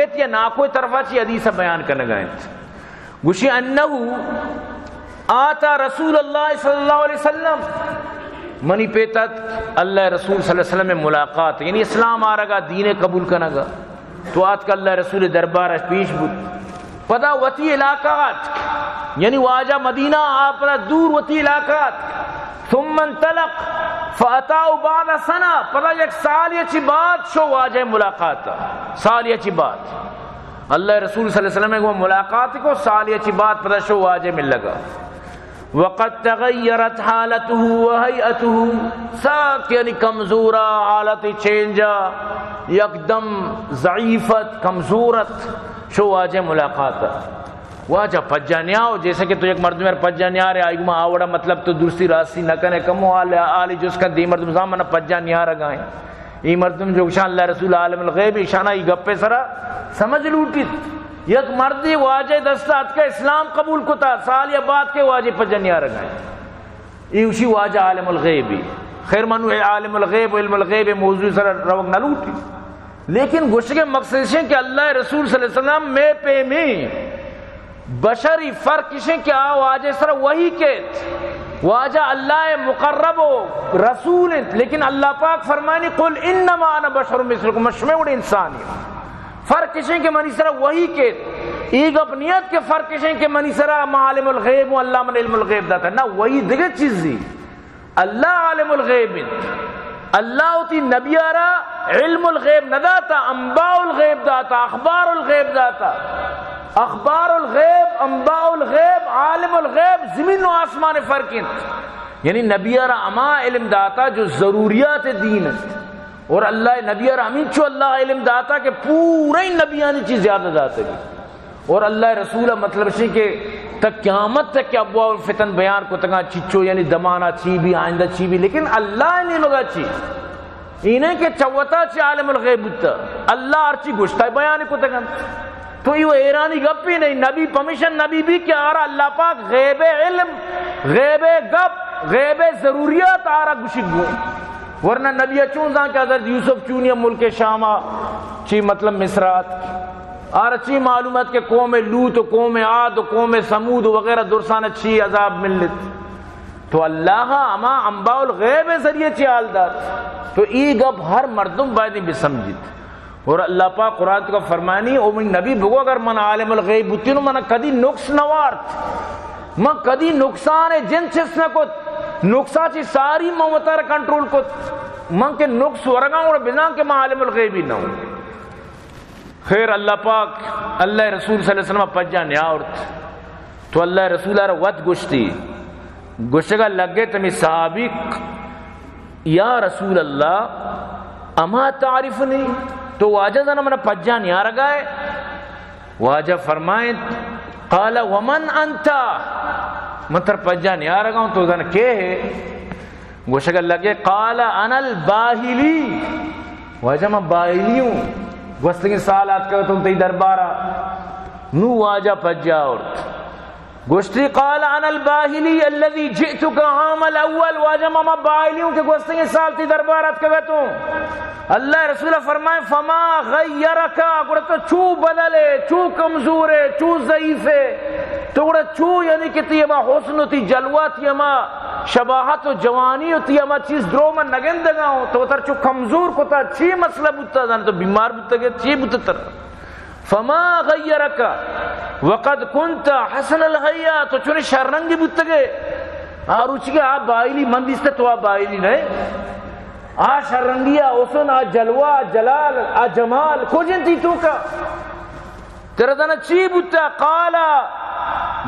یا ناکو طرفا چی حدیث بیان کنگا انت۔ گوشی انه آتا رسول اللہ صلی اللہ علیہ وسلم، منی پیتت اللہ رسول صلی اللہ علیہ وسلم ملاقات، یعنی اسلام آرگا، دین قبول کنگا، تو آتک اللہ رسول دربار پیش بود۔ پدا وتی علاقہ آتک، یعنی واجہ مدینہ آ پدا دور وتی علاقہ آتک۔ ثم انطلق فاتاه بعد سنه، پدا یک سال یا چی بعد شو واجہ ملاقات، سال یا چی بعد۔ اللہ رسول صلی اللہ علیہ وسلم کو ملاقات کو، سال یا چی بعد پدا شو واجہ ملگا۔ وقد تغيرت حالته وهيئته، سخت یعنی کمزورا، حالت چینجا، یکدم ضعیفت، کمزورت، شو واجہ ملاقات۔ واجہ پجا نیاو، جیسے کہ تو یک مردم پجا نیارے، آئی گما آوڑا مطلب تو درستی راستی نہ کنے، کمو آل، آلی جس کا دی مردم زامن پجا نیارگائیں۔ ای مردم جو شان اللہ رسول عالم الغیب، ایشانا ای گپے سرا سمجھ لوٹیت۔ یک مردی واجہ دست آتکا اسلام قبول کتا، سال یا بعد کے واجہ پجا نیارگائیں۔ ای اسی واجہ عالم الغیبی۔ خیر، منو اے عالم الغیب و علم الغیب موضوع سرا روگ نہ لوٹی۔ لیکن گوشگے مقصد شیں کہ اللہ رسول صلی اللہ علیہ وسلم میں پیمی بشری فرق شیں کہ آ واجہ سرا وحی کیت، واجہ اللہ مقرب و رسول انت، لیکن اللہ پاک فرمانی، "قل انما انا بشر مثلکم"، من شمے وڑ انسانی۔ فرق شیں کہ منی سرا وحی کیت۔ ای گپ نیت کہ فرق شیں کہ منی سرا ما عالم الغیب ہوں، اللہ من علم الغیب داتا۔ نہ، وحی دگہ چیزی۔ اللہ عالم الغیب انت۔ اللہ وتی نبی را علم الغیب نہ داتا، انباء الغیب داتا، اخبار الغیب داتا۔ اخبار الغیب، انباء الغیب، عالم الغیب، زمین و آسمان فرق انت۔ یعنی نبی را ہما علم داتا جو ضروریات دین انت۔ اور اللہ نبی را ہمینچو اللہ علم داتا کہ پورے نبیانی چیز زیادہ داتے۔ اور اللہ رسول مطلب شی کہ تا قیامت تک کہ ابواب الفتن بیان کتگاں، چچو یعنی دمانا چی بھی، آئندہ چی بھی، لیکن اللہ نیمگا چی؟ اینہ کہ چوتا چی عالم الغیب بوتا، اللہ ہرچی گشتا بیان کتگاں۔ تو یہ ایرانی گپی نہیں، نبی پمیشن نبی بھی کہ آرا اللہ پاک غیب علم، غیب گپ، غیب ضروریات آرا گشگ گو۔ ورنہ نبی چون زان کہ حضرت یوسف چونی ملک شاما چی مطلب مصر آتک؟ آرا چی معلومات کہ قوم لوط و قوم عاد و قوم ثمود وغیرہ درسان چی عذاب ملت؟ تو اللہ ہما انباء الغیب ذریعے چی حال دات۔ تو ای گپ ہر مردم باید بسمجھیت۔ اور اللہ پاک قرآن تو فرمانی، او من نبی بگو، اگر من عالم الغیب بوتی نو من کدی نقص نہ وارت، من کدی نقصان جن چس نہ کت، نقصا چی ساری من وتارا کنٹرول کت، من کہ نقص ورگا اور بزان کہ من عالم الغیبی نہ ہوں۔ خیر، اللہ پاک، اللہ رسول صلی اللہ علیہ وسلم پجا نیاورت۔ تو اللہ رسول را وت گشتی، گشگا لگے تمی صحابی، یا رسول اللہ، اما تعرفنی، تو واجہ زانا من پجا نیارگائے؟ واجہ فرمائیں، قال ومن انت؟ من تر پجا نیارگا ہوں، تو زانا کے ہے؟ گوشگ لگے، قال انا الباہلی، واجہ من باہلی ہوں، گوستگیں سال آتکگتوں تئی دربارا۔ نو واجہ پجا آورت۔ گوشتی، قال انا الباہلی الذي جئتك عام الاول، واجہ من ہما باہلی ہوں کہ گوستگیں سال تئی دربار آتکگتوں۔ اللہ رسول فرمائے، فما غیرک، گڑا تو چو بدل ہے، چو کمزور ہے، چو ضعیف ہے، تو گڑا چو یعنی کہ تئی ہما حسن و تئی جلوہ، تئی ہما شباہت و جوانی و تئی ہما چیز درو من نگندگا ہوں، تو تر چو کمزور کتا، چی مسئلہ بوتا؟ زان تو بیمار بوتا کہ چی بوتا تر؟ فما غیرک وقد کنت حسن الحیا، تو چونی شررنگی بوتگے۔ آ روچی کہ آ باہلی من دیستا تو آ باہلی نئے۔ آ شررنگی، آ حسن، آ جلوہ، آ جلال، آ جمال کجن تئی توکا؟ ترا زانا چی بوتا؟ قال،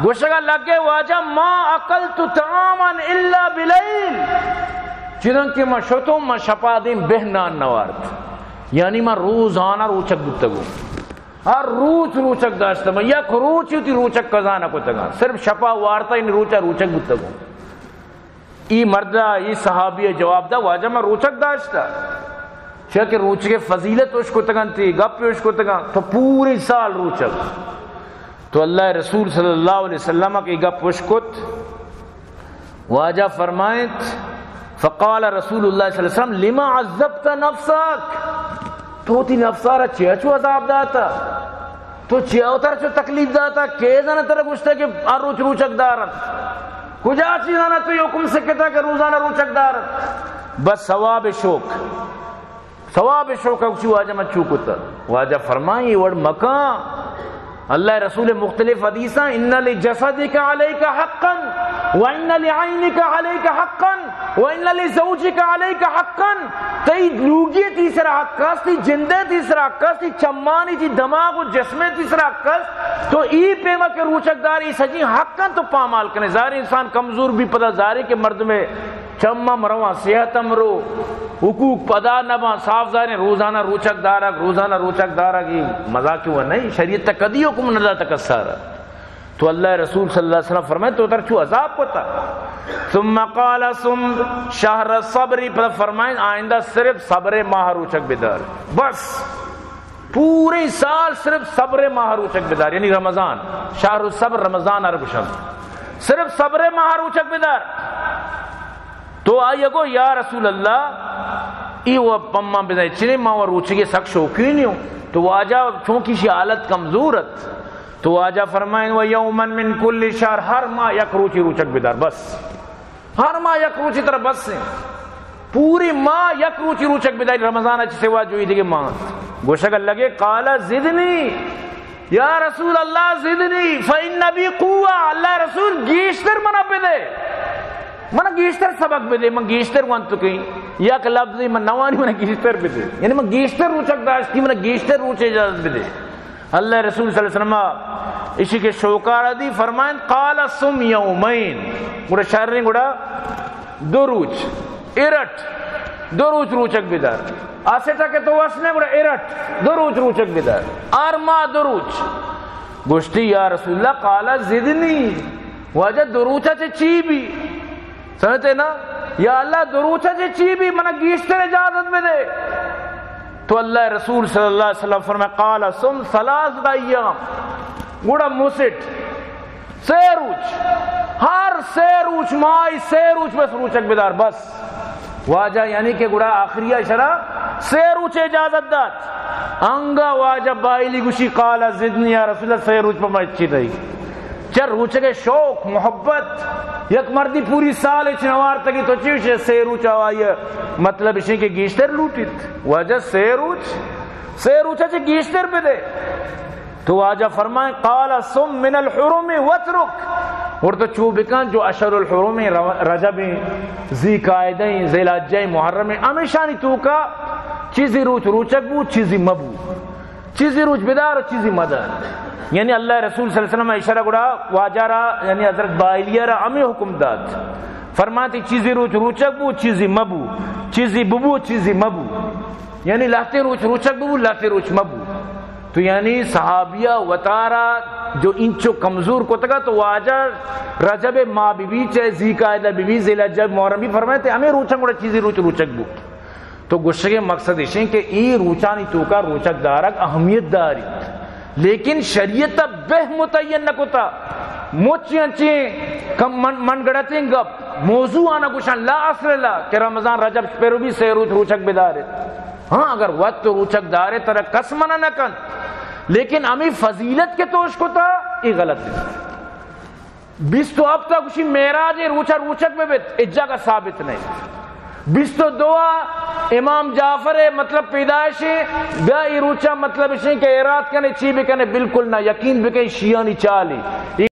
گوشگا لگے، واجہ ما اکلت طعاما الا بلیل، چدن کہ من شتوں، من شپا دیم بہ نان نوارت، یعنی من روزانہ روچگ بوتگوں۔ ہر روچ روچگ داشتہ، من یک روچی وتی روچگ قضا نہ کتگاں، صرف شپا وارتا، یعنی روچا روچگ بوتگوں۔ ای مردا، ای صحابی جواب دا، واجہ من روچگ داشتہ، چیا کہ روچگے فضیلت اشکتگاں، تی گپ اشکتگاں، تو پوری سال روچگ۔ تو اللہ رسول صلی اللہ علیہ وسلم کہ گپ اشکت، واجہ فرمائت، فقال رسول اللہ صلی اللہ علیہ وسلم، لما عذبت نفسك؟ تو وتی نفسارا چیا چو عذاب داتا؟ تو چیا وترا چو تکلیف داتا؟ کے زانا ترا گوشتا کہ ہر روچ روچک دارت؟ کجا چی زانا تو یہ حکم سکتا کہ روزانہ روچک دارت؟ بس ثواب شوق، ثواب شوق، اسی واجہ من چو کتا۔ واجہ فرمائیں، یہ وڑ مکان۔ اللہ رسول مختلف حدیثاں، ان لجسدک علیک حقا، و ان لعینک علیک حقا، و ان لزوجک علیک حقا۔ تئی لوگی تئی سرا حق است، تئی جندے تئی سرا حق است، تئی چمانی، تئی دماغ و جسمے تئی سرا حق است۔ تو ای پیما کہ روچک داری، سجی حقا تو پامال کنے۔ ظاہر انسان کمزور بھی پدا ظاہر کہ مردم چم ہم رواں، صحت ہم رو، حقوق پدا نہ باں، صاف ظاہر ہیں، روزانہ روچک دارگ، روزانہ روچک دارگ، یہ مذاق ہوا نہیں، شریعت تک کدی حکم نہ داتا کسارا۔ تو اللہ رسول صلی اللہ علیہ وسلم فرمائے، تو تر چو عذاب کتا؟ ثم قال صم شهر الصبر، پدا فرمائیں، آئندہ صرف صبر ماہ روچک بدار۔ بس۔ پورے سال صرف صبر ماہ روچک بدار، یعنی رمضان، شهر الصبر، رمضان ہر گوشن، صرف صبر ماہ روچک بدار۔ تو آئی گو، یا رسول اللہ، ای و پما بدائے چنے، ما و روچگی سک شوقین ہوں۔ تو واجہ چونکہ شی حالت کمزور ات، تو واجہ فرمائیں، و یوما من کل شهر، ہر ماہ یک روچی روچک بدار، بس۔ ہر ماہ یک روچی ترا بس ہیں۔ پوری ماہ یک روچی روچک بداری، رمضان چی سوا جوئی دیگه ماہ۔ گوشگ لگے، قال زدنی، یا رسول اللہ زدنی، فإن بی قوة، اللہ رسول گیشتر منا بدے، منا گیشتر سبق بدے، من گیشتر وانت کہیں، یک لفظی من نوانی، منا گیشتر بدے، یعنی من گیشتر روچک داشتی، منا گیشتر روچ اجازت بدے۔ اللہ رسول صلی اللہ علیہ وسلم اشی کے شوکارا دی، فرمائیں، قال صم یومین، گڑا شریں گڑا دو روچ، ارٹ، دو روچ روچک بدار۔ آسے تا کہ تو وس نہ، گڑا ارٹ، دو روچ روچک بدار۔ ہر ماہ دو روچ۔ گوشتی، یا رسول اللہ، قال زدنی، واجہ دو روچا چے چی بی؟ سمجھتے نا؟ یا اللہ، دو روچا چے چی بی، منا گیشتر اجازت بدے۔ تو اللہ رسول صلی اللہ علیہ وسلم فرمائے، قال صم ثلاثة ایام، گڑا مسٹ سے روچ، ہر سے روچ، ماہی سے روچ بس روچک بدار، بس۔ واجہ یعنی کہ گڑا آخری شرا سے روچ اجازت دات۔ انگا واجہ بائلی گوشی، قال زدنی یا رسول اللہ، سے روچ پہ ما اچی دئی۔ چہ روچگ شوق، محبت، یک مردی پوری سال اچ نوارتگی، تو چی وشے سے روچ آوائی، مطلب اشیں کہ گیشتر لوٹیت۔ واجہ سے روچ، سے روچ چہ گیشتر بدے۔ تو واجہ فرمائیں، قال صم من الحرم واترک، اور تو چو بکن جو اشہر الحرم ہیں، رو-، رجب ہیں، ذی قعدہ ہیں، ذی الحجہ ہیں، محرم ہیں، ہمیشانی توکا چیزی روچ روچک بو، چیزی مبو۔ چیزی روچ بدار و چیزی مدار۔ یعنی اللہ رسول صلی اللہ علیہ وسلم اشارہ گڑا واجہ را، یعنی حضرت بائلیہ را ہمیں حکم دات۔ فرماتی، چیزی روچ روچک بو، چیزی مبو، چیزی ببو، چیزی مبو۔ یعنی لہتے روچ روچک ببو، لہتے روچ مبو۔ تو یعنی صحابیہ وتارا جو انچو کمزور کتگا، تو واجہ رجب ماہ بی بی، چاہے ذی قعدہ بی بی، ذی الحجہ، محرم بی، فرمائے تے ہمیں روچاں گڑا چیزی روچ روچک بو۔ تو گوشگ مقصد اشیں کہ ای روچانی توکا روچک دارگ اہمیت داری، لیکن شریعت بہ متعین نہ کتا۔ مچی انچیں کم من، من گڑتیں گپ، موضوع آنا گوشن لا اصل لا کہ رمضان رجب پر بھی سے روچ روچک بدارے۔ ہاں، اگر وت تو روچک دارے، ترا کس منع نہ کن، لیکن ہمیں فضیلت کے توش کتا، یہ غلط ہے۔ بیست و ہفت ء گوشی معراج ء روچ ء روچک بہ بیت، اے جاگہ ثابت نہ انت۔ بیست و دو ء امام جعفر ء مطلب پیدائش ء، بیا اے روچ ء مطلب اشیں کہ ایراد کنے چی بکنے، بالکل نہ، یقین بکن شیعانی چالی۔